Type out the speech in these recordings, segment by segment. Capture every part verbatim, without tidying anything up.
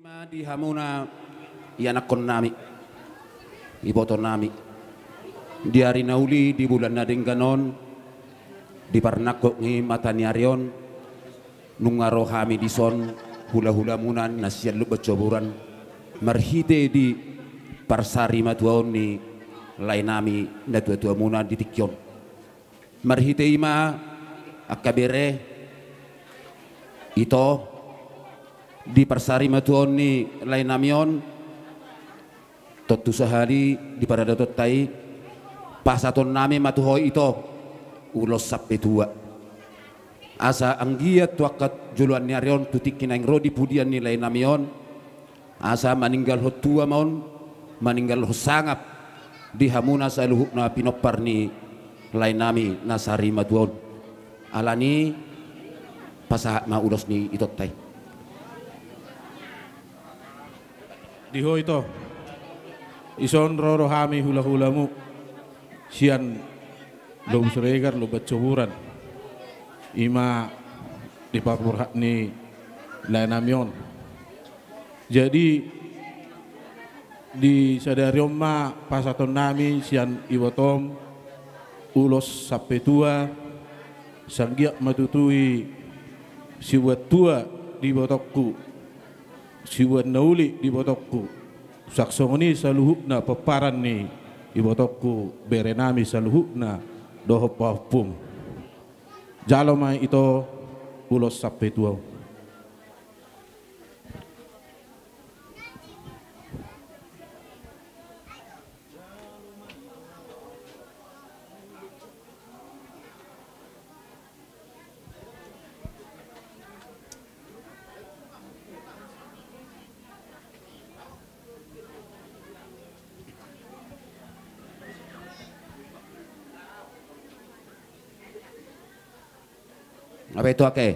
Ma di hamuna ianakkonnami, ibotonami, di ari na uli di bulan na denggan on, di parnangkok ni mata ni ari on, nunga ro hami dison, hulahulamuna na sian Lumban Sihoburan, marhite di parsarimatua on ni laenami natuatuamuna di tingki on. Marhite i ma, angka bere, ito, di parsarimatuaon ni laenami on, tontu sahali di paradatonta i, pasahatonnami ma tu ho, ito, ulos sampe tua. Asa anggiat tu angka joloan ni ari on, tu tingki naeng ro di pudian ni laenami on, asa maninggalhon tua ma on, maninggalhon sangap di hamuna saluhutna pinompar ni laenami na sarimatua on. Alani i, pasahat ma ulos ni itonta i. Di ho, ito, dison ro do hami hulahulamu sian Lobu Siregar, Lumban Sihoburan, i ma di parborhat ni laenami on. Jadi, di sadari on ma pasahatonnami sian ibotom ulos sampe tua, sai anggiat ma tutu i sibuat tua di ibotongku, sibuat na uli di ibotongku, suang songon i saluhutna pomparan ni ibotongku, berenami saluhutna dohot pahompum. Jalo ma, ito, ulos sampe tua. Apa itu ake?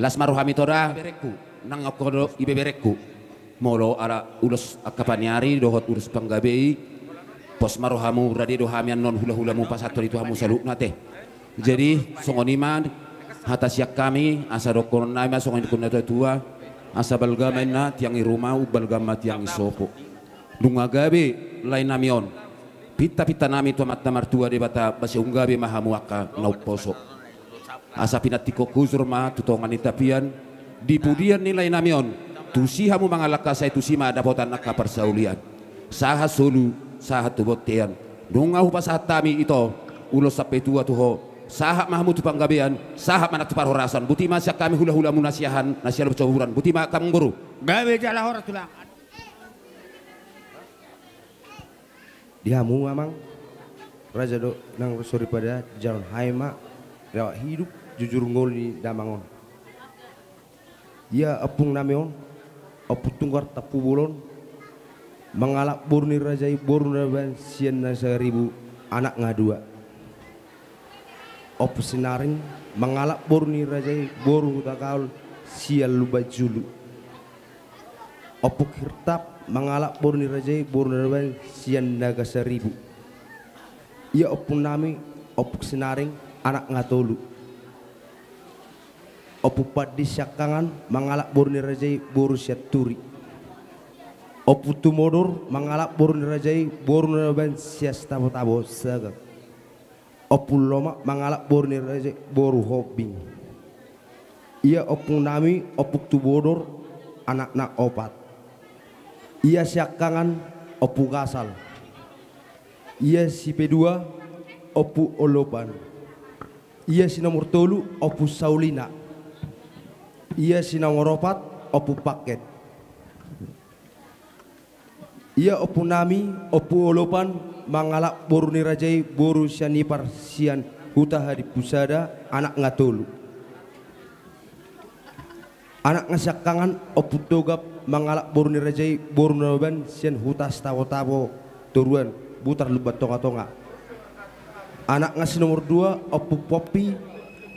Las ma rohami, ito, da, beberenku, nang angka do ibeberenku. Molo ala ulos angka paniari dohot ulos panggabe i, pos ma rohamu, rade do hami annon hulahulamu pasahathon i tu hamu saluhutna, ate. Jadi, songon i ma hata sian hami, asa dohononnami ma songon i didok ni natuatua, asa balga ma inna tiang ni ruma, umbalga ma tiang ni sopo. Nunga gabe laenami on, pintapintanami tu Amanta Martua Debata, ba sai gabe ma hamu angka na umposo. Asa pinantikhon hujur ma tu tonga ni tapian, di pudian ni laenami on, tusi hamu mangalangka, sai tusi ma dapotan angka parsaulian. Sahat solu, sahat tu bontean. Nunga hupasahat hami, ito, ulos sampe tua tu ho. Sahat ma hamu tu panggabean, sahat ma nang tu parhorasan. Boti ma sian hami hulahulamu na sian, na sian Lumban Sihoburan. Boti ma, amangboru. Gabe jala horas, tulang. Di hamu, amang, raja dohot inang soripada, jalo hami ma lewat hidup jujur ngolu ni damang on. Ia ompungnami on, Ompu Tunggar Tampubolon, mangalap boru ni raja i boru na baen sian Nagasaribu, anakna dua. Ompu Sinaring, mangalap boru ni raja i boru Hutagaol sian Lumban Julu. Ompu Hirtap, mangalap boru ni raja i boru na baen sian Nagasaribu. Ia ompungnami, Ompu Sinaring, anakna tolu. Ompu Pandi siangkangan, mangalap boru ni raja i boru Sianturi. Ompu Tumodor, mangalap boru ni raja i boru na baen sian Sitabontabo, Sagak. Ompu Lomak, mangalap boru ni raja i boru Hombing. Ia ompungnami, Ompu Tumodor, anakna opat. Ia siangkangan, Ompu Gasal. Ia sipedua, Ompu Olopan. Ia si nomor tolu, Ompu Saulina. Ia si nomor opat, Ompu Paket. Ia ompungnami, Ompu Olopan, mangalap boru ni raja i boru Sianipar sian Huta Hadimpusada, anakna tolu. Anakna siangkangan, Ompu Togap, mangalap boru ni raja i boru na baen sian Huta Sitabontabo, Toruan, Butar Lumban Tongatonga. Anakna si nomor dua, Ompu Pompi,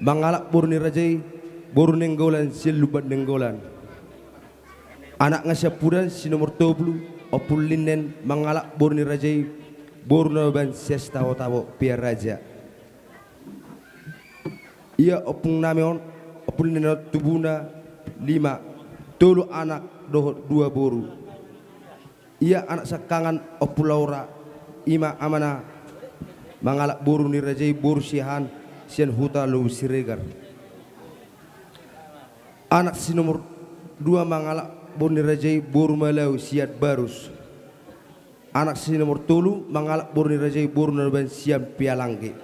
mangalap boru ni raja i boru Nainggolan sian Lumban Nainggolan. Anakna siampudan, si nomor tolu, Ompu Linnen, mangalap boru ni raja i boru na baen sian Sitabontabo, Pearaja. Ia ompungnami on, Ompu Linnen on, tubuna lima, tolu anak dohot dua boru. Ia anak siangkangan Ompu Laura, i ma amana mangalap boru ni raja i, boru Siahaan sian huta Lobu Siregar. Anak si nomor dua mangalap boru ni raja i, boru Malau sian Barus. Anak si nomor tolu mangalap boru ni raja i, boru Nababan sian Pialangge.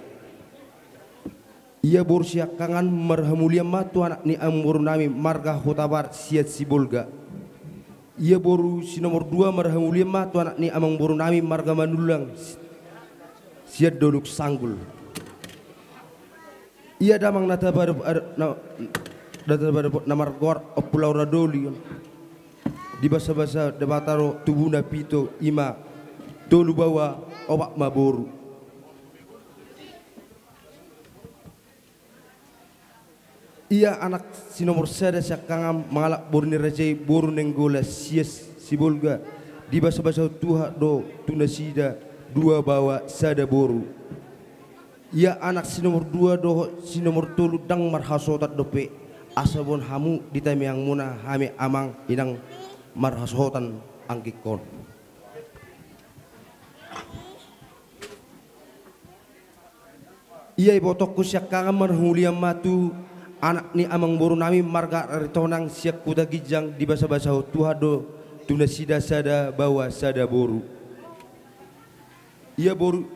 Ia boru siangkangan marhamulian ma tu anak ni amangboru nami marga Hutabarat sian Sibolga. Ia boru si nomor dua marhamulian ma tu anak ni amangboru nami marga Manullang si-, sian Dolok Sanggul. Ia damang na tapadop-, na, na tapadop na margoar Ompu Laura Doli on, dibasabasa Debata do tubuna pitu, i ma tolu baoa, opat ma boru. Ia anak si nomor sada siangkangan mangalap boru ni raja i, boru Nainggolan sian Sibolga, dibasabasa Tuhan do tu nasida dua baoa sada boru. Ia anak si nomor dua dohot si nomor tolu ndang marhasohotan dope, asa boan hamu di tangiangmuna hami amang inang marhasohotan anggingkon. Ia ibotongku siangkangan marhamulian ma tu anak ni amangboru nami marga Aritonang sian Huta Ginjang, dibasabasa Tuhan do tu nasida sada baoa sada boru. Ia boru,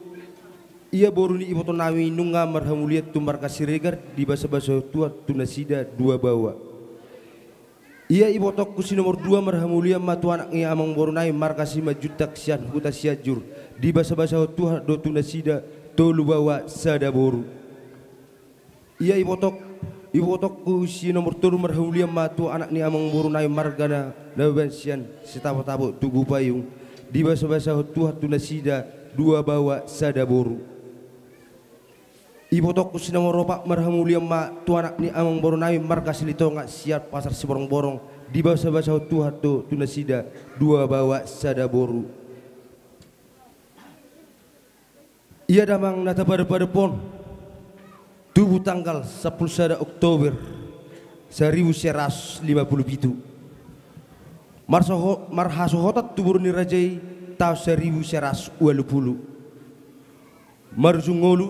ia boru ni iboto nami nunga marhamulian tu marga Siregar, dibasabasa Tuhan tu nasida dua baoa. Ia ibotongku si nomor dua marhamulian ma tu anak ni amangboru nami marga Simanjuntak sian Huta Sianjur, dibasabasa Tuhan do tu nasida tolu baoa sada boru. Ia ibotok, ibotongku si nomor tolu marhamulian ma tu anak ni amangboru nami marga Nababan sian Sitabo-tabo Tugu Payung, dibasabasa Tuhan tu nasida dua baoa sada boru. Ibotongku si nomor opat marhamulian ma tu anak ni amangboru nami marga Silitonga sian Pasar Siborongborong, dibasabasa Tuhan do tu nasida dua baoa sada boru. Ia damang na tapadop-padop on tubu tanggal sampulu sada Oktober saribu sia ratus lima pulu pitu. Marsoho-, marhasohotan tu boru ni raja i taon saribu sia ratus ualu pulu. Marujung ngolu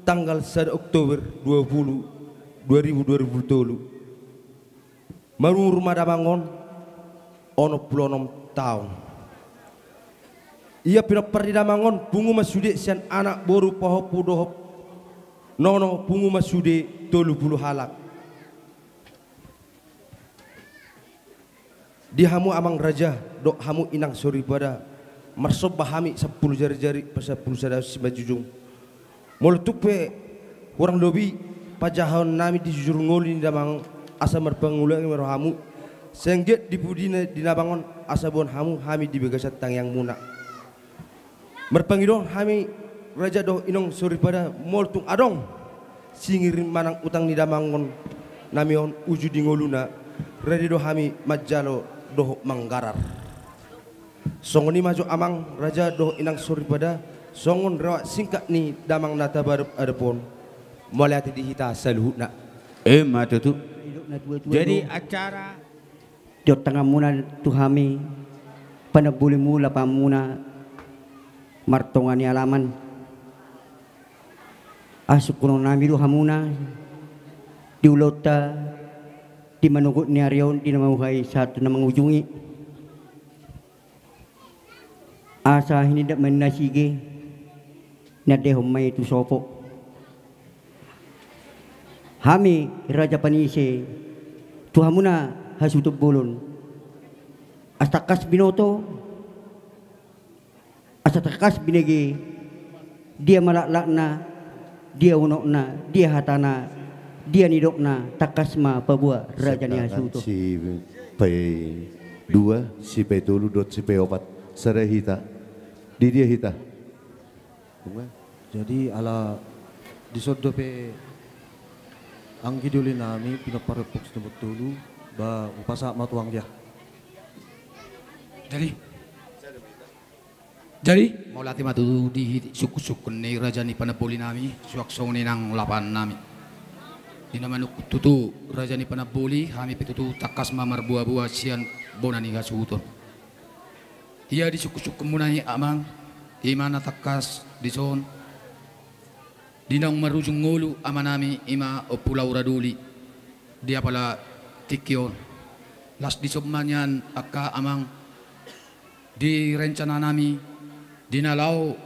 tanggal sada Oktober dua pulu, dua ribu dua pulu tolu. Marumur ma damang on onom pulu onom taon. Ia pinompar ni damang on pungu ma sude sian anak, boru, pahompu dohot nono, pungu ma sude tolu pulu halak. Di hamu amang raja dohot hamu inang soripada, marsomba hami sampulu jari-jari pasampulu sada simanjujung. Molo tung pe hurang lobi panjahaon nami di jujur ngolu ni damang on, asa marpangulangi ma rohamu, sai anggiat di pudi ni damang on asa boan hamu hami di bagasan tangiangmuna. Marpangidoan hami raja dohot inang soripada, molo tung adong singir manang utang ni damang on nami on uju di ngoluna, rade do hami manjalo dohot manggarar. Songon i ma jo amang raja dohot inang soripada, songon rewak singkat ni damang na tapadop-adop on. Mauliate di hita saluhutna. Emma tutu. Jadi acara di ontanganmuna tu hami, panambolimu lapanganmuna martonga ni alaman. Asa sungkunon nami do hamuna di ulaonta di manogot ni ari on di na mamungka i sahat tu na mangujungi. Asa hinindak ma i na sige, niandehon ma i tu sopo. Hami Raja Panise, tu hamuna hasuhuton bolon, asa tangkas binoto, asa tangkas binege, dia ma laklakna, dia unokna, dia hatana, dia nidokna, tangkas ma paboa raja ni hasuhuton. Si pe dua, si pe tolu dohot si pe opat, sada hita. Di dia hita? Jadi ala dison dope anggi doli nami pinompar ni ompu si nomor tolu, ba hupasahat ma tu anggia. Jadi, jadi mauliate ma tutu di sungkun-sungkun ni raja ni panamboli nami, suang songon i nang lapangan nami. Di na manungkun tutu raja ni panamboli, hami pe tutu tangkas ma marboaboa sian bona ni hasuhuton. Ia di sungkunsungkunmuna i amang, i ma na tangkas dison. Di naung marujung ngolu amanami i ma Ompu Laura Doli di apala tingki on. Las dison ma nian angka amang di rencananami di na laho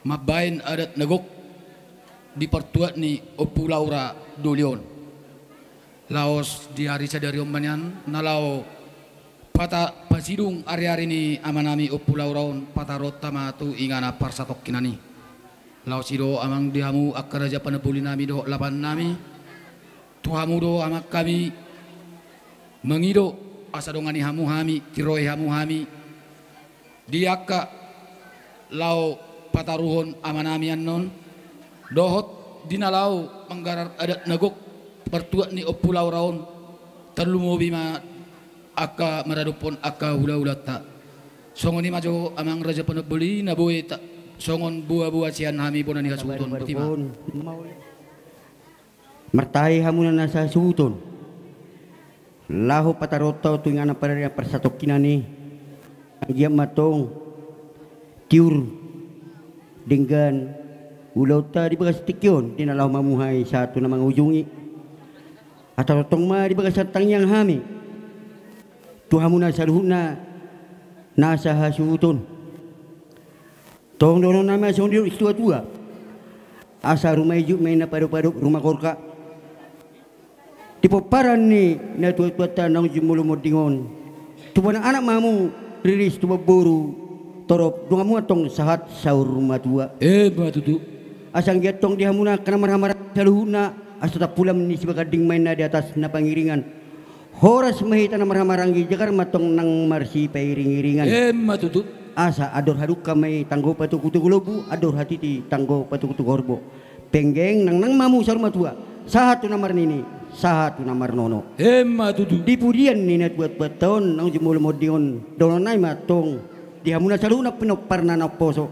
mambahen adat na gok di partuat ni Ompu Laura Doli on. Laos di ari sadari on ma nian na laho pata pasidung ariari ni amanami Ompu Laura on, pataronta ma tu inganan parsatongkinan i. Laos i do amang di hamu angka raja panambolinami dohot lapannami. Tu hamu do amang hami mangido asa dongani hamu hami, tiroi hamu hami di angka laho pataruhon amanami annon, dohot di na laho manggarar adat na gok partuat ni Ompu Laura on, tarlumobi ma angka maradophon angka hulahulanta. Songon i ma jo amang raja panamboli na boi ta-, songon boaboa sian hami bona ni hasuhuton. Boti ma. Martahi hamu na sahasuhuton. Laho pataronta tu inganan pararian parsatongkinan i. Anggiat ma tong tiur denggan ulaonta di bagas tingki on, di na laho mamuhai sahat tu na mangujungi. Asa tongtong ma di bagasan tangiang hami tu hamu na saluhutna na sahasuhuton. Tong dohononnami ma songon didok ni situatua. Asa ruma ijuk ma i na padopadop ruma gorga. Di pomparan ni natuatuanta naung jumolo monding on, tubuan anak ma hamu riris, tubuan boru torop, dongan hamu antong sahat saur matua. Emma tutu. Asa anggiat tong di hamu na angka na marhamaranggi saluhutna, asa tampulan ni sibaganding ma inna di atas na pangiringan. Horas ma hita na marhamaranggi, jagar ma tong nang marsipairingiringan. Emma tutu. Asa andor hadungka ma i tanggo patukutuku lombu, andor hatiti tanggo patukutuku horbo. Penggeng nangnang ma hamu saur matua, sahat tu na marnini, sahat tu na marnono. Emma tutu. Di pudian ni natuatuanta on naung jumolo monding on, dohononnami ma tong di hamu na saluhutna pinomparna na umposo.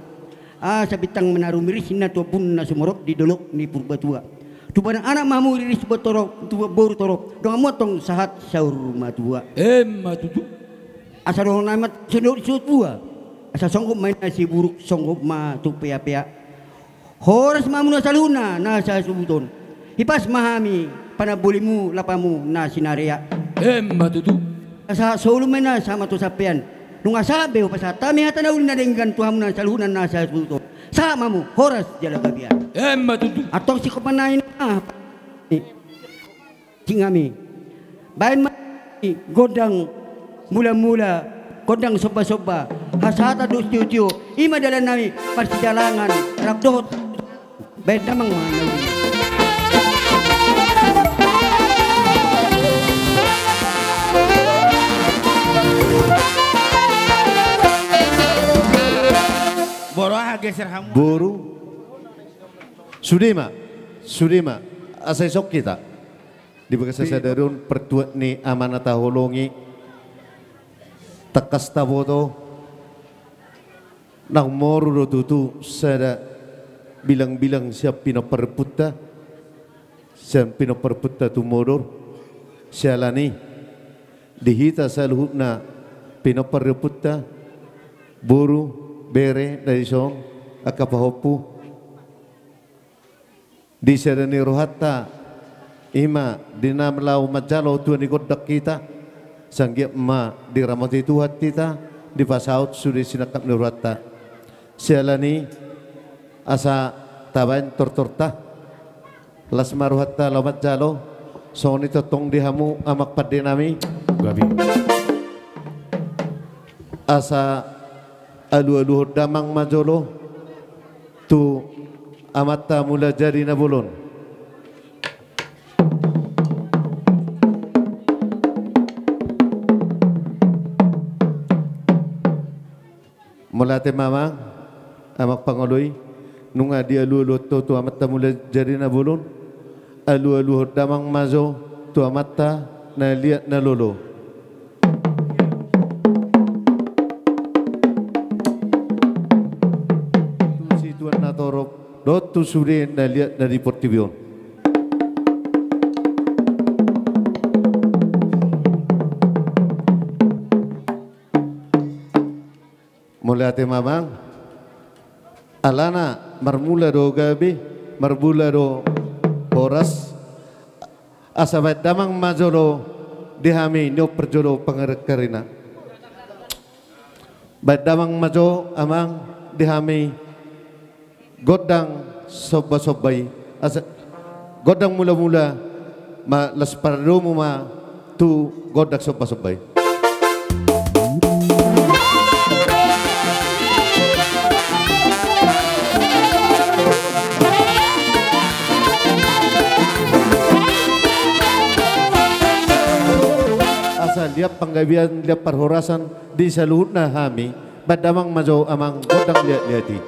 Asa bintang manaru miris inna tu ombun na sumorop di dolok ni Purbatua. Tubuan anak ma hamu riris, tubuan boru torop, dongan hamu antong sahat saur matua. Emma tutu. Asa dohononnami ma songon didok ni situatua. Asa songgop ma inna siburuk, songgop ma tu peapea. Horas ma hamu na saluhutna na sahasuhuton. Hipas ma hami panambolimu, lapamu na sinarea. Emma tutu. Asa solu ma inna sahat ma tu sampean. Nunga sahat be hupasahat hami hata na uli na denggan tu hamu na saluhutna na sahasuhuton. Sahat ma hamu horas jala gabe. Emma tutu. Antong singkop ma inna. Singami. Baen ma gondang mulamula, gondang sombasomba, hasahatan dohot tiotio, i ma dalannami parsidalangan rap dohot. Baen damang ma na uli. Boru, aha geser hamu? Boru. Sude ma, sude ma. Asa ison hita. Di bagasan sadari on partuat ni ama na taholongi, tangkas taboto, naung moru do tutu sada bilangbilang sian pinompar ni ompunta, sian pinompar ni ompunta tumodor. Siala ni i, di hita saluhutna pinompar ni ompunta, boru, bere, na dison, angka pahompu, di sada ni rohanta, i ma di na laho manjalo tua ni gondang hita, sai anggiat ma diramoti Tuhan hita, dipasaut sude sinangkap ni rohanta. Siala ni i, asa tabaen tortorta, las ma rohanta laho manjalo, songon i tongtong di hamu amang pandenami. Gabe. Asa alualuhon damang ma jolo tu amanta Mulajadi Na Bolon. Mauliate ma amang, amang pangoloi, nunga dialualuhon ho tu amanta Mulajadi Na Bolon, alualuhon damang ma jo tu amanta na liat na lolo. Tu situan na torop dohot tu sude na liat na di portibi on. Mauliate ma amang. Alana marmula do gabe, marmula do horas. Asa baen damang ma jolo di hami nion parjolo pangarekkarina. Baen damang ma jo amang di hami gondang somba-somba i. Asa gondang mula-mula ma las pardomu ma tu gondang somba-somba i. Asa liat panggabean, liat parhorasan di saluhutna hami. Baen damang ma jo amang gondang liat-liat i.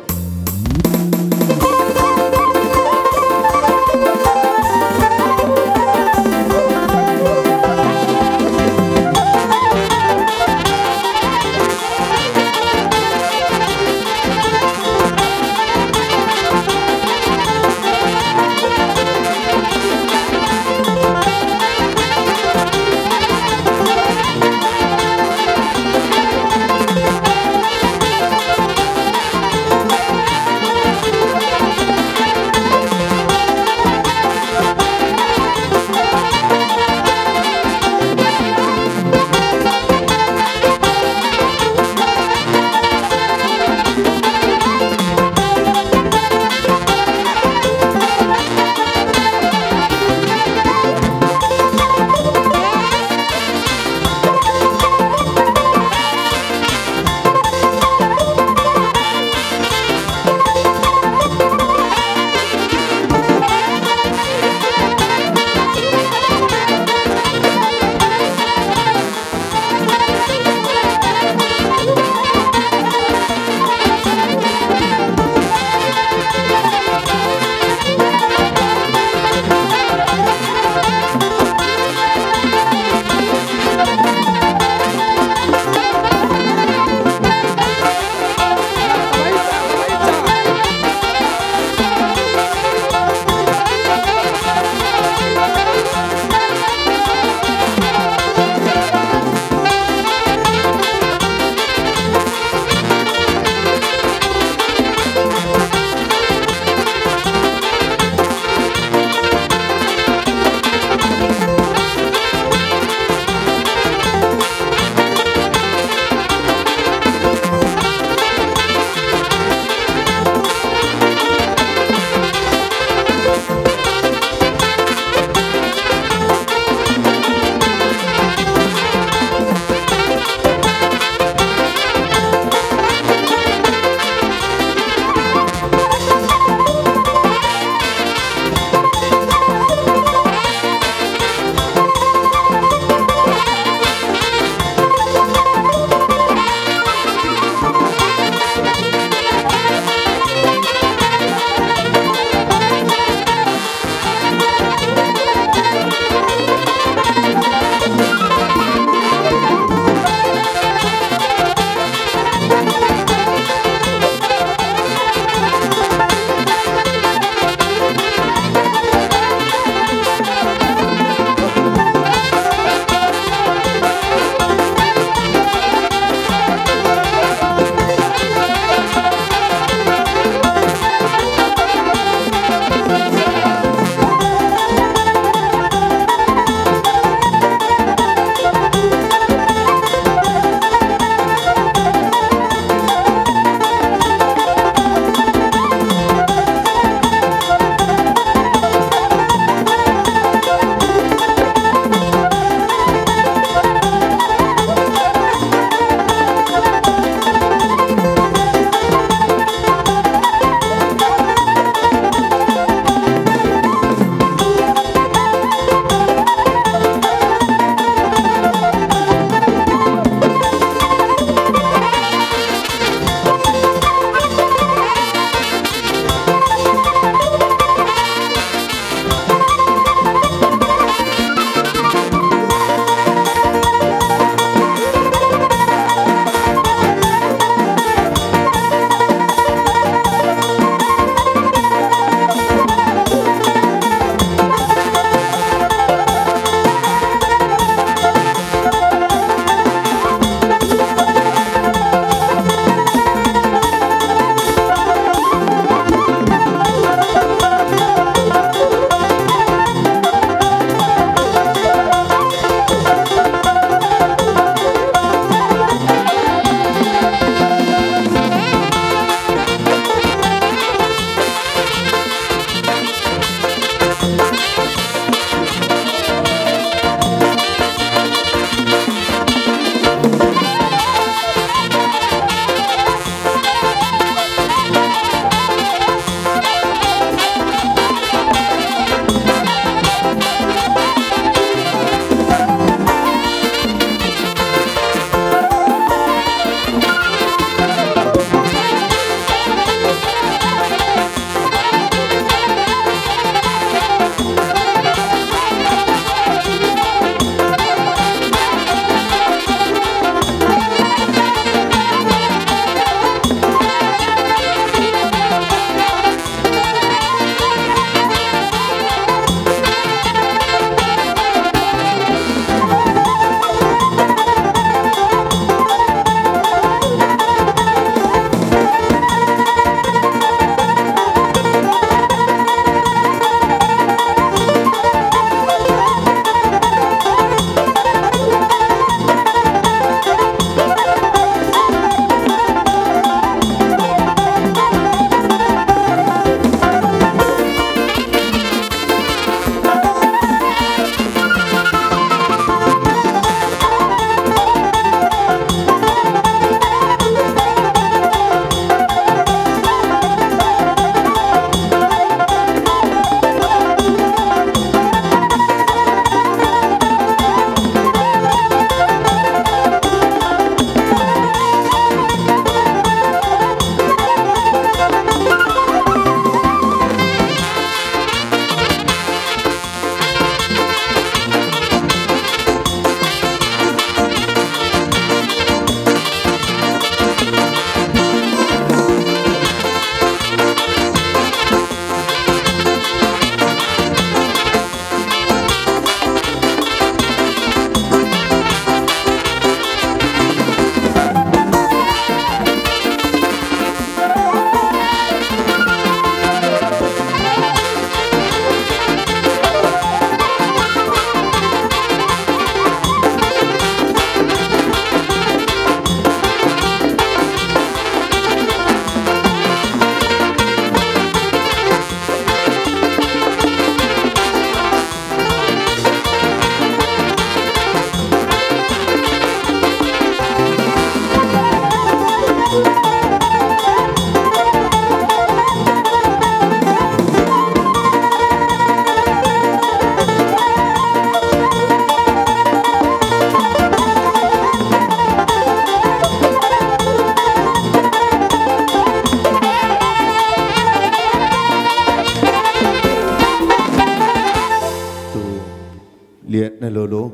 lolo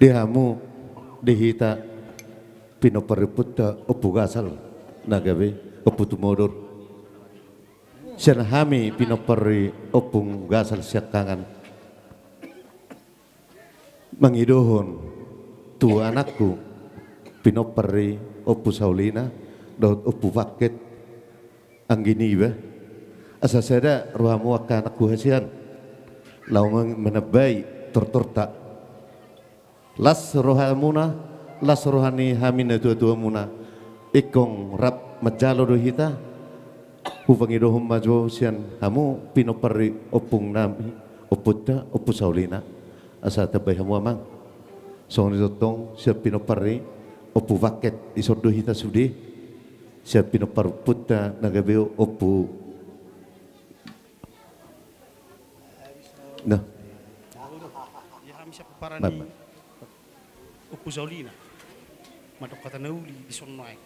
di hamu, di hita, pinompar ni ompunta Ompu Gasal na gabe Ompu Tumodor. Sian hami pinompar ni Ompu Gasal siangkangan mangidohon tu anakku, pinompar ni Ompu Saulina dohot Ompu Bangket, anggi niba, asa sada rohamu angka anakku hasian, laho mang-, manambai tortorta. Las rohamuna, las roha ni hami natuatuamuna, ingkon rap manjalo do hita. Hupangidohon ma jo sian hamu pinompar ni ompungnami, ompunta, Ompu Saulina, asa tambai hamu amang. Songon i tongtong sian pinompar ni Ompu Bangket, dison do hita sude. Sian pinompar ompunta na gabe Ompu. Nah. Ia hami sian pomparan ni Ompu Saulina. Mandok hata na uli dison nuaeng.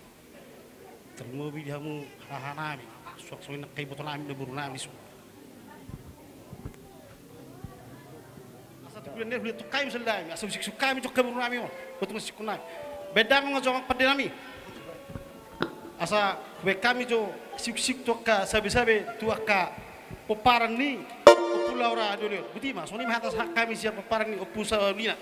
Tarlumobi di hamu hahanami. Suang songon i nangkin ibotonami dohot borunami songon i. Asa tu bulan ni, bulan tu hami sandiri, asa husiksik hami tu angka borunami on, boru tu siksik nami. Baen damang ma jo amang pandenami. Asa hubaen hami jo siksik tu angka sabesabe, tu angka pomparan ni Ompu Laura Dolior. Botima, songon i ma hata sian hami sian pomparan ni Ompu Saulina.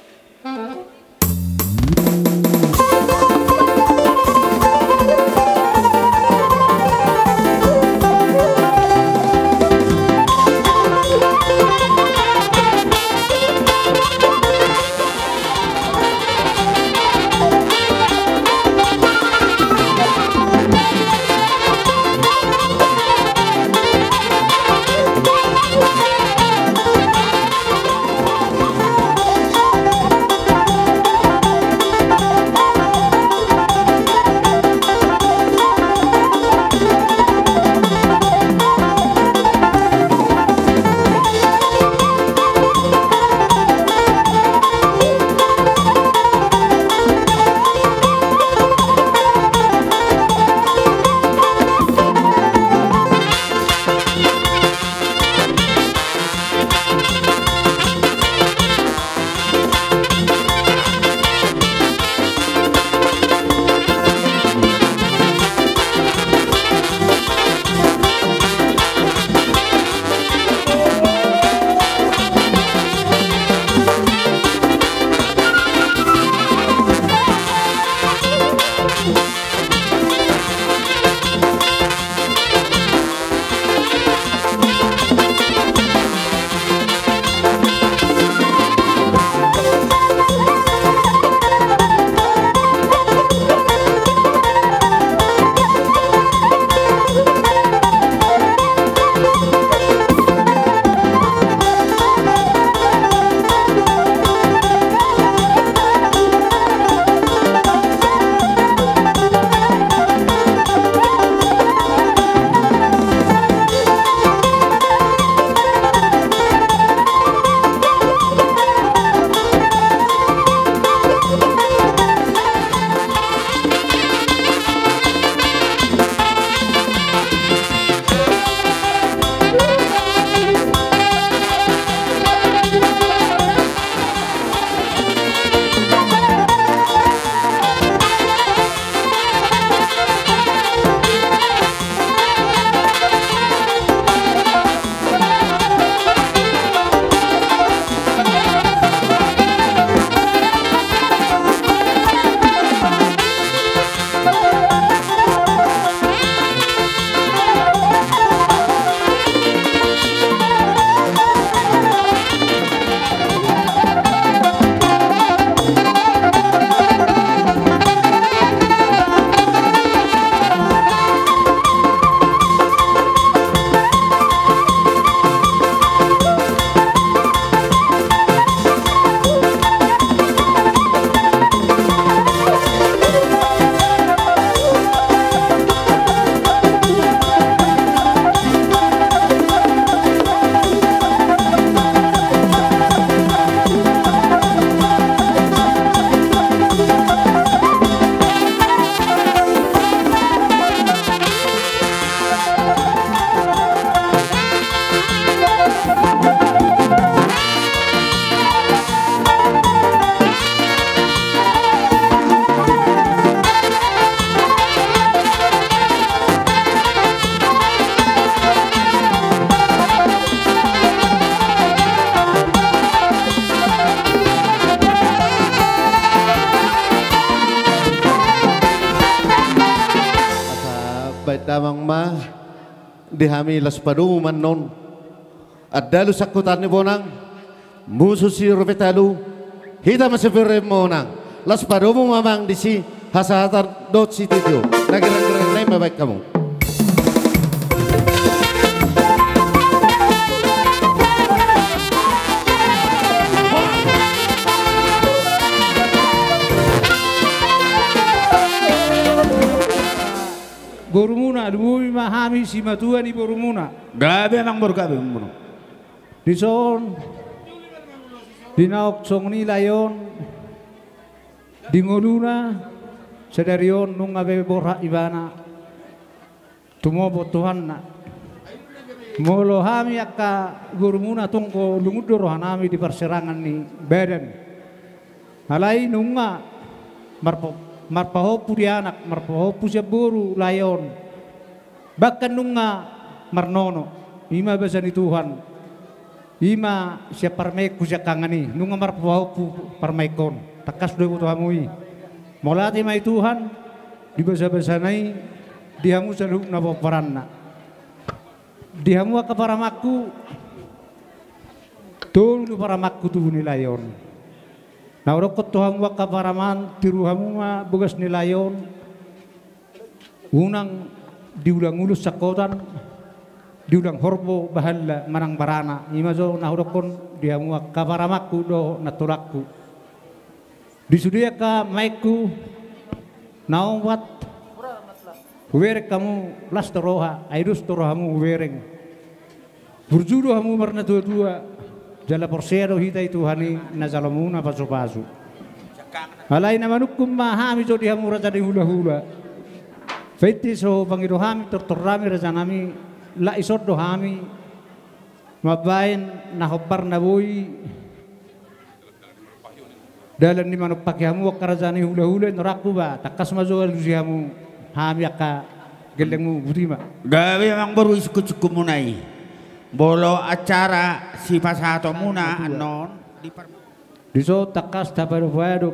Damang ma di hami, laos padomu ma annon. Andalu sangkutan ni bonang, musu si Rope Talu, hita ma sipir monang. Laos padomu ma amang disi hasahatan dohot sitio. Na girang-girang nai ma baen hamu. Borumuna, lumobi ma hami simatua ni borumuna. Gabe amang boru, gabe amang boru. Dison, dinaok songon i lae on, di ngoluna, sadari on nunga be borhat ibana, tumobo Tuhanna. Molo hami angka borumuna tong, lungun do rohanami di parserangan ni badan. Alai nunga marpa-, marpahompu di anak, marpahompu sian boru lae on. Bahkan nunga marnono, i ma basa ni Tuhan. I ma sian parumaenku sian hangani, nunga marpahompu parumaenhon. Tangkas do diboto hamu i. Mauliate ma di Tuhan, di basa-basana i, di hamu saluhutna pomparanna. Di hamu angka parumaenku, tolu do parumaenku tubu ni lae on. Na hudokkon tu hamu angka parumaen, tiru hamu ma bogas ni lae on. Unang diulang ulos sangkotan, diulang horbo bahalla manang barana. I ma jo na hudokkon di hamu angka parumaenku dohot nantulangku. Di sude angka maenku na opat, hubereng hamu las do roha, ai dos do rohamu hubereng. Burju do hamu marnatua-tua, jala porsea do hita di Tuhan i na jalomuna pasu-pasu. Alai na manungkun ma hami jo di hamu raja ni hula-hula. Painte so pangido hami, tortor nami, rajanami, lak dison do hami mambaen na hombar na boi. Dalan ni manompaki hamu angka raja ni hula-hula, i do rohangku ba, tangkas ma jo alusi hamu hami angka gellengmu, boti ma. Gabe amang boru, sungkun-sungkunmuna i. Molo acara sipasahatonmuna annon di par- Dison tangkas tapadopadop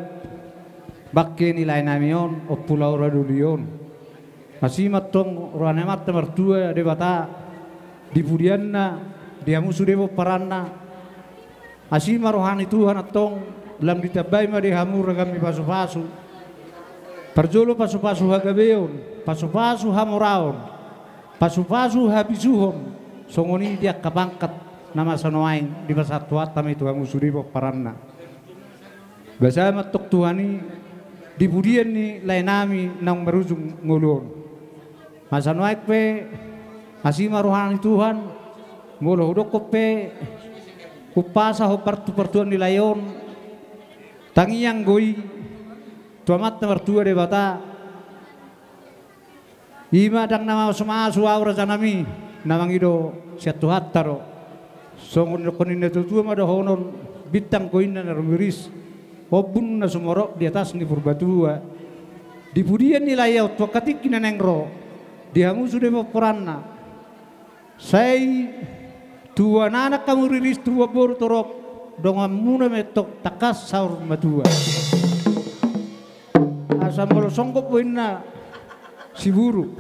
bangke ni laenami on, Ompu Laura Doli on. Asi ma antong roha ni Amanta Martua Debata di pudianna, di hamu sude pomparanna. Asi ma roha ni Tuhan antong, lam ditambai ma di hamu ragammi pasu-pasu. Parjolo pasu-pasu hagabeon, pasu-pasu hamoraon, pasu-pasu habisuhon, songon i di angka pangkat na masa nuaeng dipasahat Tuhanta ma i tu hamu sude pomparanna. Basa ma antong Tuhan i di pudian ni laenami naung marujung ngolu on. Masa nuaeng pe, asi ma roha ni Tuhan, molo hudokkon pe umpasa hombar tu partuan ni lae on, tangiang do i tu Amanta Martua Debata. I ma ndang na masu-masu ahu rajanami, na mangido sian Tuhanta do. Songon nidok ni natua-tua ma dohonon, bintang do inna na rumiris, ombun na sumorop di atas ni Purbatua. Di pudian ni lae on tu angka tingki na naeng ro, di hamu sude pomparanna. Sai tubuan anak hamu riris, tubuan boru torop, donganmuna ma antong tangkas saur matua. Asa molo songgop do inna siburu,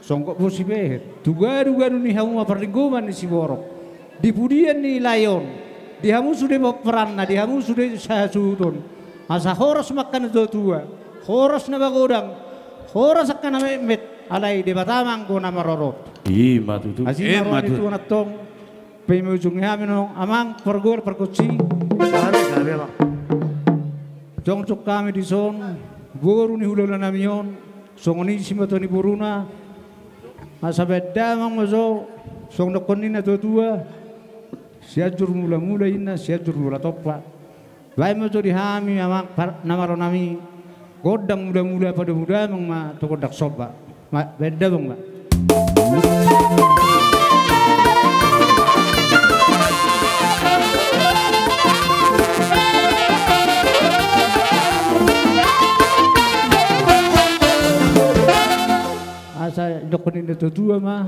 songgop do sipeher. Tu gadu-gadu ni hamu ma parlinggoman ni siborok. Di pudian ni lae on, di hamu sude pomparanna, di hamu sude sahasuhuton. Asa horas ma angka natua-tua, horas na magodang, horas angka na metmet, alai Debata ma anggo na marorot. I ma tutu. Asi ma roha ni Tuhan antong. Paima ujungi hami annon, amang pargual pargonsi. Gabe, gabe, amang. Jongjong hami dison, boru ni hulahulanami on, songon i simatua ni boruna. Asa baen damang ma jo, songon nidok ni natua-tua, Sianjur Mulamula inna, Sianjur Mula Tompa. Baen ma jo di hami amang par-, na malo nami, gondang mulamula, padomu damang ma tu gondang somba. Ma, baen damang ma. Asa nidok ni natua-tua ma.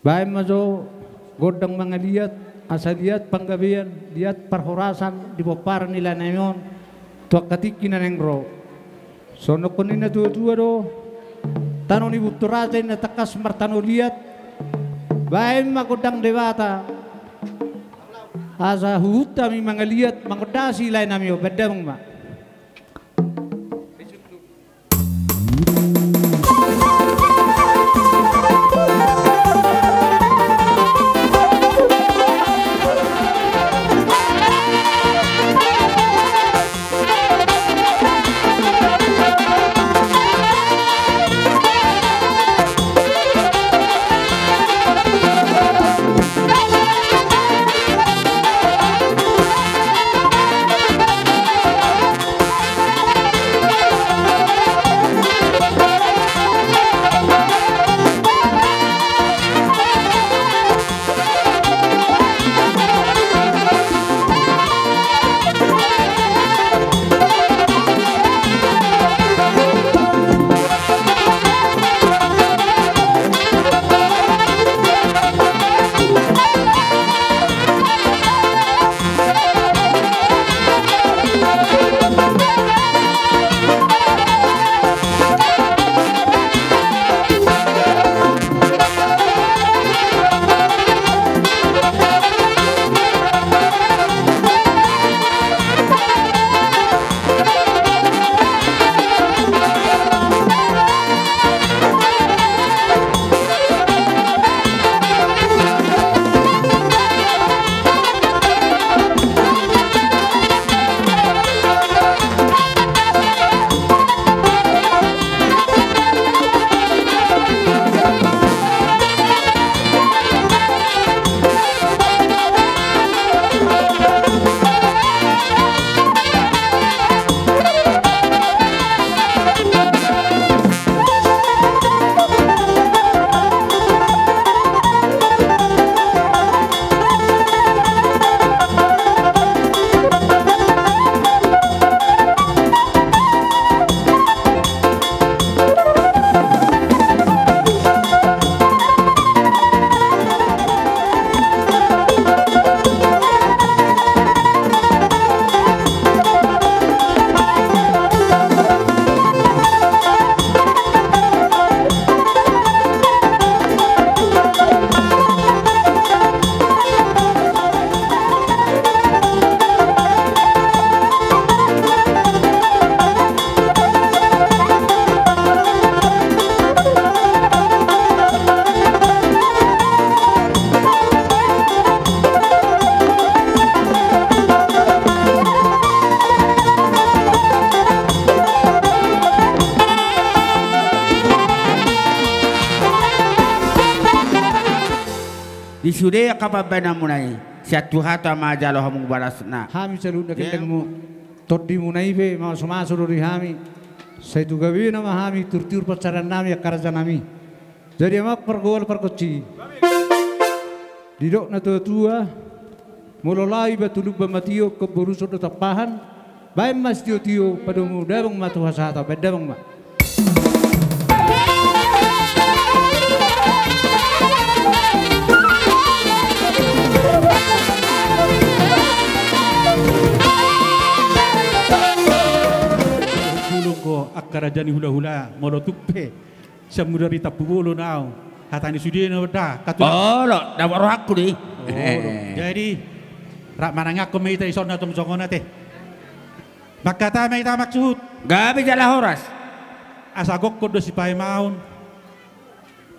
Baen ma jo gondang mangaliat, asa liat panggabean, liat parhorasan di pomparan ni laenami on tu angka tingki na naeng ro. Songon nidok ni natua-tua do, Tano ni Bunturaja i na tangkas martano liat. Baen ma gondang Debata asa huhut hami mangaliat, mangondasi lae nami on, baen damang ma. Di sude angka pambahenanmuna i, sian Tuhanta ma jalo hamu balasna. Hami saluhutna, ya, gendengmu, tondimuna i pe mamasu-masu do di hami. Sai tu gabena ma hami, tiur-tiur pansamotan nami, angka raja nami. Jadi amang pargual pargonsi, didok na tua-tua, molo laho iba tu lumban ma tio, ingkon boruson do tampahan. Baen ma sitio-tio, padomu damang ma tu hasahatan, baen damang ma. Bulung do angka raja ni hula-hula, molo tung pe sian mudar ni Tampubolon ahu, hata ni sudena da, katu. Olo, dapot rohangku do i. Olo. Jadi, rap manangiangkon ma hita dison na tong songon on ate. Mangkatai ma hita, amang suhut. Gabe jala horas. Asa gokhon do sipaimaon.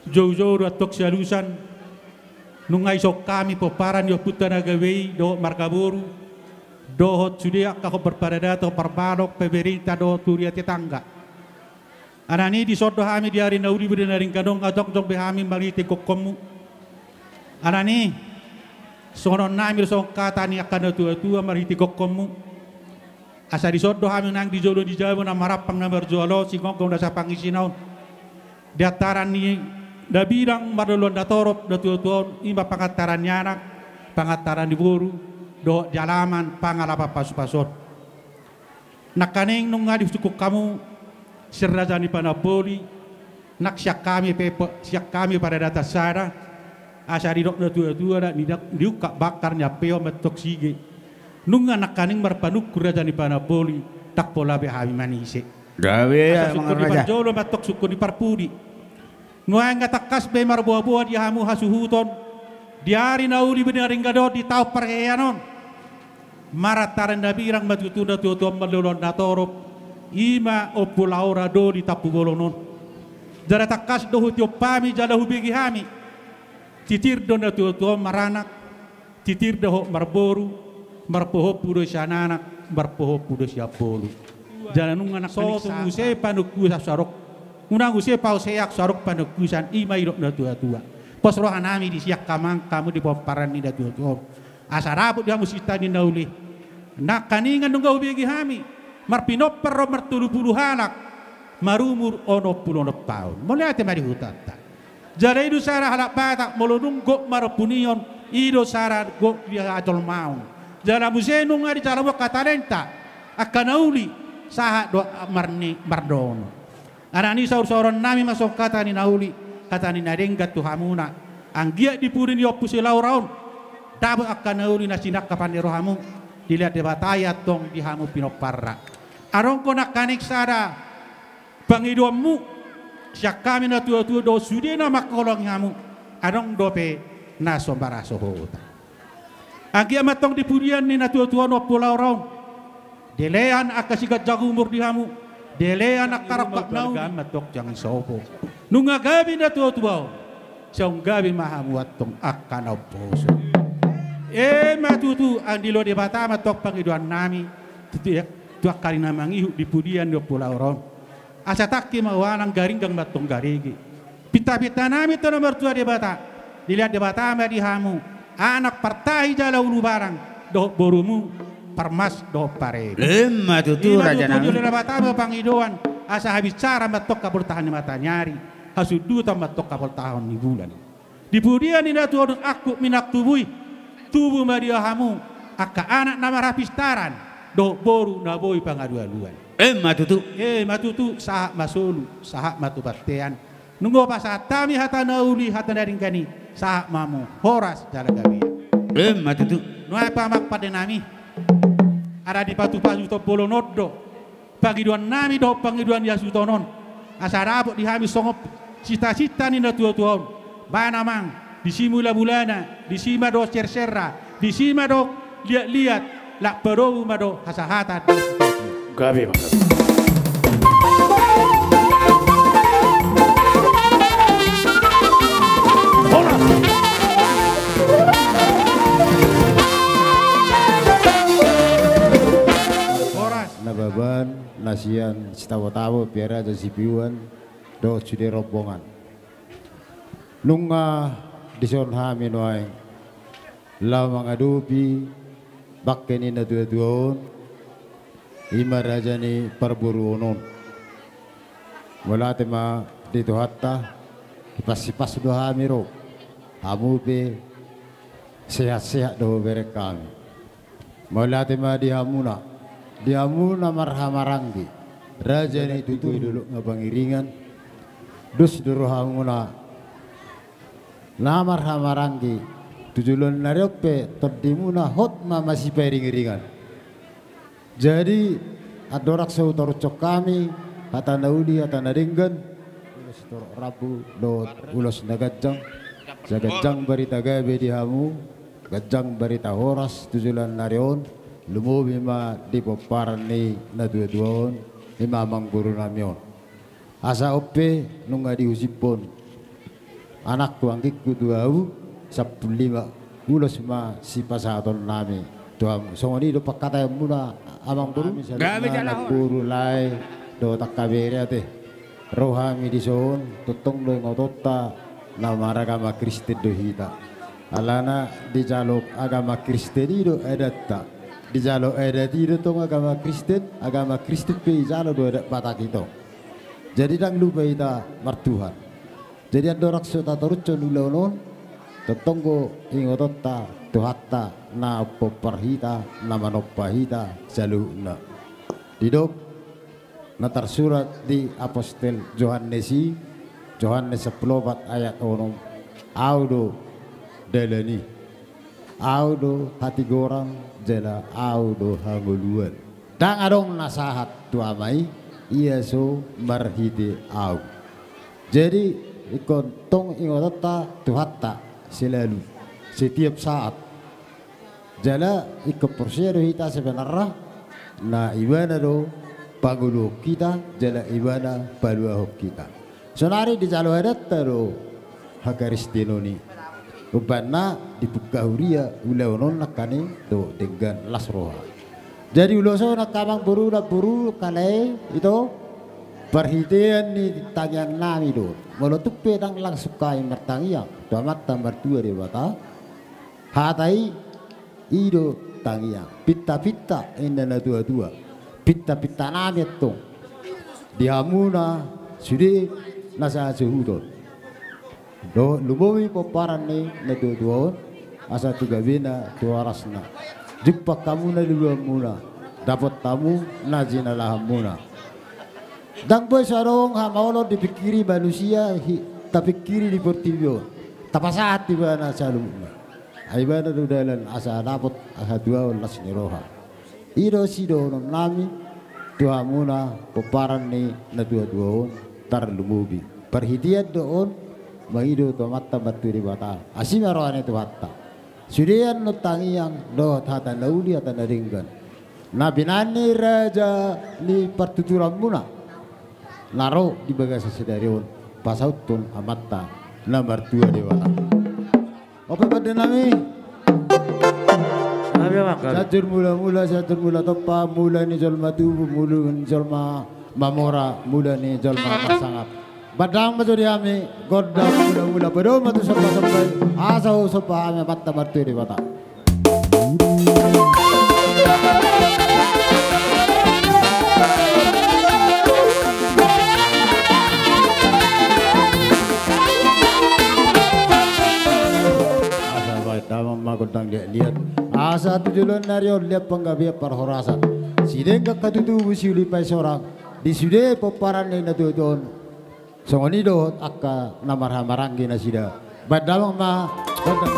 Jou-jou do antong sialusan. Nunga dison hami pomparan ni ompunta na gabe i, dohot marga boru, dohot sude angka hombar paradaton, parbalok, pemerintah dohot huria tetangga. Alani i, dison do hami di ari na uli, di na denggan on, nga jongjong be hami marhite gokhonmu. Alani i, songon on nami do songon hata ni angka na tua-tua marhite gokhonmu. Asa dison do hami nang di jolo ni jabu na marampang na marjual on, singgomgom na sapangisina on. Di antaran ni na bidang marloloan na torop na tua-tua on, i ma pangantaran ni anak, pangantaran ni boru, dohot di alaman pangalapan pasu-pasu on. Nangkaning nunga disungkun hamu sian Raja ni Panamboli, nang sian hami pe, sian hami paradatan sada, asa didok na tua-tua, na di, diungkap bangkar ni ampehon ma antong sige. Nunga nangkaning marpanungkun Raja ni Panamboli, ndang pola be hami manise. Gabe, asa sungkun ni parjolo ma antong sungkun ni parpudi. Nuaeng nga tangkas be marboa-boa di hamu hasuhuton, di ari na uli be na denggan on, di taon parhehean on. Marantara na birang ma tutu na tuatua on mangolu na torop, i ma Ompu Laora do di tampubolon on. Jala tangkas do hutiop hami jala hubege hami. Titir do na tuatua on maranak, titir dohot marboru, marpohompu do sian anak, marpohompu do sian boru. Jala nunga nangkaning so tung muse panungkusan so adong, unang muse paosean so adong panungkusan, i ma didok na tuatua. Pos roha nami di sian hamu, hamu di pomparan ni na tuatua on. Asa dapot di hamu sinta ni na uli. Nangkaningan nunga hubege hami marpinompar ro martolu pulu halak, marumur onom pulu onom taon. Mauliate ma di hutanta. Jala i do sada halak Batak, molo dung gok marompu ni on, i do sada gok di hajolmaon. Jala muse nunga dijalo hamu angka talenta, angka na uli, sahat do marni mardono. Alani i saur-sauron nami ma songon hata ni na uli, hata ni na denggan tu hamuna. Anggiat di pudi ni Ompu si Laora on, dapot angka na uli na sinangkapan ni rohamu, dilehon Debata i antong di hamu pinomparna. Adong do nangkaning sada pangidoanmu sian hami na tuatua dohot sude na manghaholongi hamu, adong dope na so marhasohotan. Anggiat ma antong di pudian ni na tuatua on Ompu Laora on, dilehon angka siganjang umur di hamu, dilehon angka rongkap na uli ma antong sian sopo. Nunga gabe na tuatua on, sai gabe ma hamu antong angka na umposo. I ma tutu, andilo Debata ma antong pangidoan nami tu, tu angka ari na mangihut di pudian ni Ompu Laora on. Asa tangki ma ualang, garinggang ma antong garege. Pinta-pinta nami tu na martua Debata, dilehon Debata ma di hamu anak partahi jala ulubarang, dohot borumu parmas dohot pareme. I ma tutu, raja nami. Dilehon Debata ma pangidoan, asa habisaran ma antong haportahan ni mataniari, hasundutan ma antong haportahan ni bulan. Di pudian ni na tuatua on angkup minak tubu i, tubu ma di hamu angka anak na marhapistaran, dohot boru na boi pangalualuan. I ma tutu. I ma tutu, sahat ma solu, sahat ma tu bontean. Nunga hupasahat hami hata na uli, hata na denggan i, sahat ma hamu horas jala gabe. I ma tutu. Nuaeng pe amang pande nami, ala dipatupasu tu bolon on do pangidoan nami dohot pangidoan ni hasuhuton on, asa dapot di hami songon sita-sita ni na tuatua on. Bahen amang, disi mula-mulana, disi ma dohot serserna, disi ma dohot liat-liat, laho padomu ma dohot hasahatan. Gabe ma. Horas. Nababan na sian Sitabo-tabo, Pia Raja Sipiuan dohot sude rombongan. Nunga dison hami nuaeng laho mangadopi bangke ni na tuatua on, i ma raja ni parboruon on. Mauliate ma di Tuhanta, hipas-hipas do hami ro, hamu pe sehat-sehat do hubereng hami. Mauliate ma di hamuna, di hamuna marhahamaranggi, raja ni tutu i dolok na pangiringan. Dos do rohamuna na marhahamaranggi, tu joloan ni ari on pe tondimuna hot ma masiparing-iringan. Jadi andorang so hutarushon hami hata na uli, hata na denggan, ulos torop rambu dohot ulos na ganjang, sai ganjang barita gabe di hamu, ganjang barita horas tu joloan ni ari on, lumobi ma di pomparan ni na tuatua on, i ma amangboru nami on. Asa on pe nunga diusiphon anakku, anggingku tu ahu, sampulu lima ulos ma sipasahaton nami tu hamu. Songon i do pangkataion muna amangboru. Gabe jala horas. Boru, lae dohot angka bere ate. Ro hami dison, tongtong do ingotonta na maragama Kristen do hita. Alana dijalo agama Kristen i do adatta. Dijalo adat i do tong agama Kristen, agama Kristen pe dijalo do adat Batak i tong. Jadi ndang lupa hita martuhan. Jadi andorang so tatorushon ulaon on, tongtong do ingotonta Tuhanta na pompar hita, na manompa hita saluhutna. Didok na tarsurat di apostel Johannes i, Johannes sampulu opat ayat onom, Ahu do dalan i, Ahu do hatigoran, jala Ahu do hangoluan. Ndang adong na sahat tu Ama i, ia so marhite Ahu. Jadi ingkon tong ingotonta Tuhanta selalu, setiap saat. Jala ingkon porsea do hita sebenarna na Ibana do pangoluhon hita jala Ibana paluahon hita. Sonari dijalo adanta do hakaristenon i. Umbahen na dipungka huria ulaon on nangkaning do denggan las roha. Jadi ulos on angka amangboru, namboru, angka lae, ito, parhitean ni tangiang nami do. Molo tung pe ndang langsung hami martangiang tu Amanta Martua Debata, hata i, i do tangiang. Pinta-pinta, ninna natuatua. Pinta-pinta nami antong di hamuna sude na sahasuhuton. Dohot lumobi pomparan ni natuatua on, asa tu gabena, tu horasna. Jumpang hamu na niluluanmuna, dapot hamu na jinalahanmuna. Ndang boi so adong hamaolon dipingkiri manusia, hi-, tapingkiri di portibi on. Tapasahat tu Ibana saluhutna. Ai Ibana do dalan asa dapot hatuaon, las ni roha. I do sidohonon nami tu hamuna pomparan ni natuatua on, tarlumobi parhitean do on mangido tu Amanta Martua Debata. Asi ma roha ni Tuhanta. Sude annon tangiang dohot hata na uli, hata na denggan na binahen ni raja ni partuturanmuna na ro di bagasan sadari on, pasauthon Amanta na Martua Debata. Ope pande nami. Nami, Amang, kan. Sianjur Mula-mula, Sianjur Mula Tompa, mula ni jolma tubu, mula ni jolma mamora, mula ni jolma marsangap. Bahen damang ma jo di hami gondang mula-mula, padomu ma tu somba-somba i, asa husomba hami Amanta Martua Debata. Asa bahen damang ma gondang liat-liat, asa tu joloan ni ari on liat panggabean parhorasan, sidenggan hatutubu, siuli paisorang di sude pomparan ni natuatua on. Songon i dohot angka na marhahamaranggi nasida. Bahen damang ma gondang.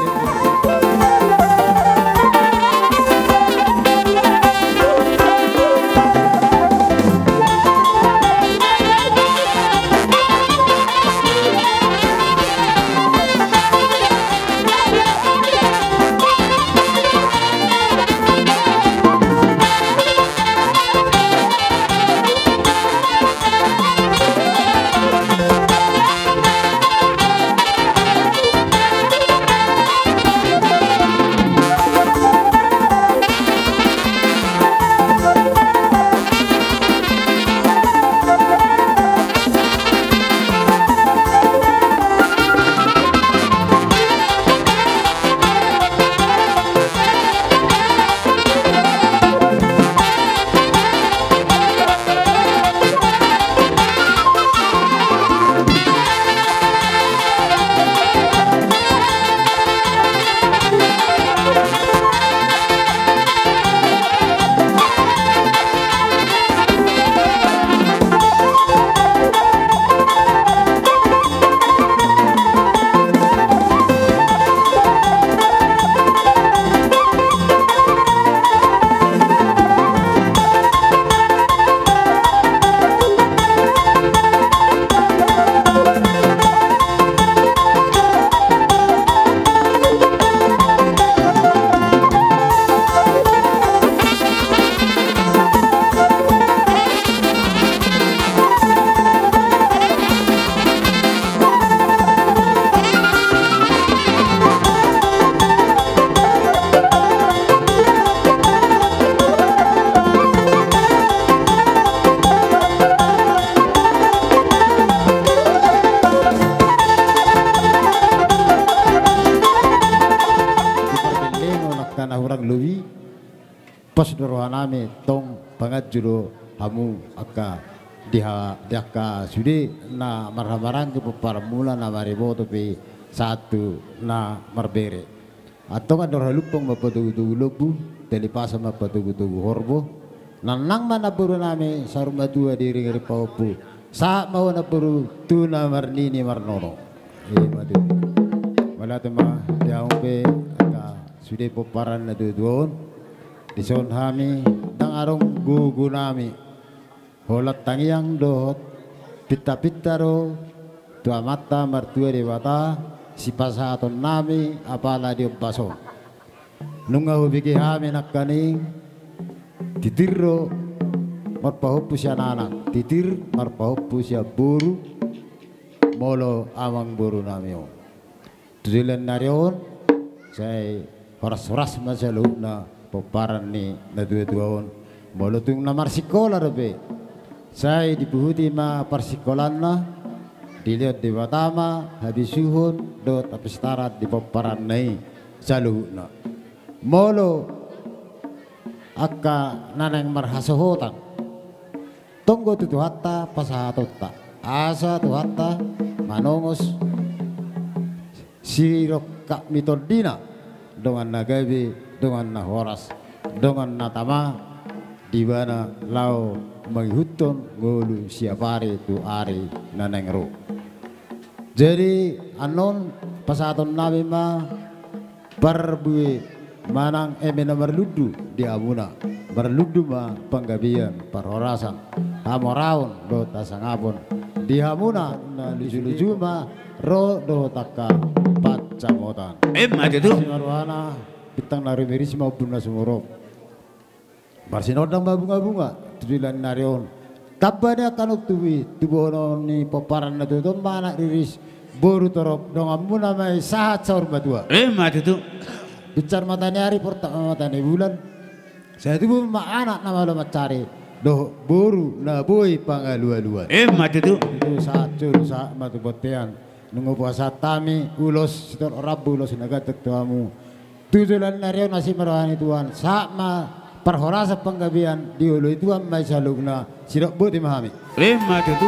Di parbenlengon angka na hurang lobi, pos do rohanami tong panganju do hamu angka di ha-, di angka sude na marhahamaranggi pomparanmuna na mariboto pe sahat tu na marbere. Antong andor halumpang ma patogu-togu lombu, tali pasa ma patogu-togu horbo. Nannang ma namborunami saur matua di ringiring pahompu. Sahat ma ho namboru tu na marnini marnono. I ma tutu. Mauliate ma di hamu pe angka sude pomparan ni natuatua on. Dison hami ndang adong gogonami. Holan tangiang dohot pinta-pinta do tu Amanta Martua Debata, sipasahatonnami apala di ombas on. Nunga hubege hami nangkaning, titir do marpahompu sian anak, titir marpahompu sian boru, molo amangborunami on. Tu joloan ni ari on, sai horas-horas ma saluhutna pomparan ni natuatua on. Molo tung na marsingkola dope, sai dipuhuti ma parsingkolanna, dilehon Debata ma habisuhon dohot hapistaran di pomparanna i saluhutna. Molo angka na naeng marhasohotan, tonggo tu Tuhanta pasahatonta, asa Tuhanta manongos sirongkap ni tondina, dongan na gabe, dongan na horas, dongan na tama, di ibana laho mangihuthon ngolu siapari tu ari na naeng ro. Jadi annon pasahatonnami ma parbue manang eme na marlundu di hamuna. Marlundu ma panggabean, parhorasan, hamoraon dohot hasangapon di hamuna, na luju-luju ma ro dohot angka pansamotan. Emma tutu. Asi ma rohana, bintang na rumiris ma ombun na sumurop. Marsinondang ma bunga-bunga tu joloan ni ari on. Tamba ni angka na tubu i, tubuhonon ni pomparan na tuatua on ma anak riris, boru torop, donganmuna ma i sahat saur matua. Emma tutu. Binsar mata ni ari, portab ma mata ni bulan. Sai tubu ma anak na malo mansari, dohot boru na boi pangalualuan. Emma tutu. Tutu, sahat jolo, sahat ma tu bontean. Nunga hupasahat hami ulos sitorop rambu, ulos na ganteng tu hamu. Tu joloan ni ari on, asi ma roha ni Tuhan, sahat ma parhorasan panggabean, dioloi Tuhan ma i saluhutna. Sidok boti ma hami. Emma tutu.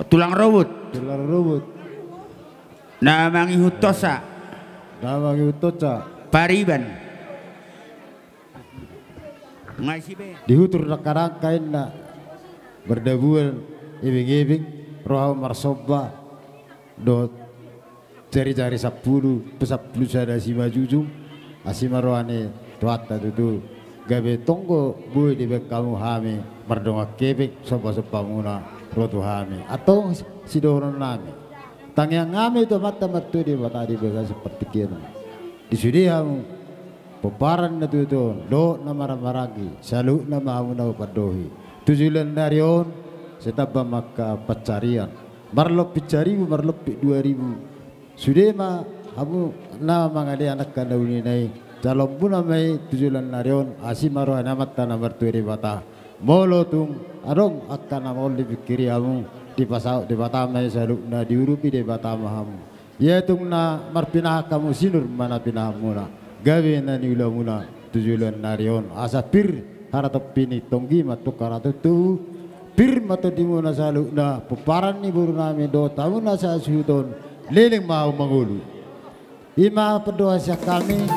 Tulang robot. Tulang robot. Na mangihut tosa. Na mangihut tosa. Pariban. Di hutur Dangkadangka inna, mardabuan ebeng-ebeng, roha marsomba dohot jari-jari sampulu, sampulu sada simanjujung, asi ma roha ni Tuhanta tutu, gabe tonggo boi dibaen hamu hami mardongan hepeng, somba-sombamuna ro tu hami. Antong sidohononnami, tangiangnami tu Amanta Martua Debata di bagasan partingkian on. Di sude hamu pomparan na tutu on dohot na marhahamaranggi, saluhutna ma hamu na hupandohi. Tu joloan ni ari on sai tamba ma angka pansarian, marlompit saribu, marlompit dua ribu. Sude ma hamu na mangalean angka na uli na i, calonmuna ma i tu joloan ni ari on, asi ma roha ni Amanta na Martua Debata. Molo tung adong angka na maol dipingkiri hamu, dipasaut Debata ma i saluhutna, diurupi Debata ma hamu. Ia tung na marpinahan hamu, sinur ma na pinahanmuna, gabe na niulamuna tu joloan ni ari on. Asa pir haratompi ni tonggi ma tung haratompu, pir ma tondimuna saluhutna, pomparan ni borunami dohot hamu na sahasuhuton, leleng ma hamu mangolu. I ma pandohan sian hami.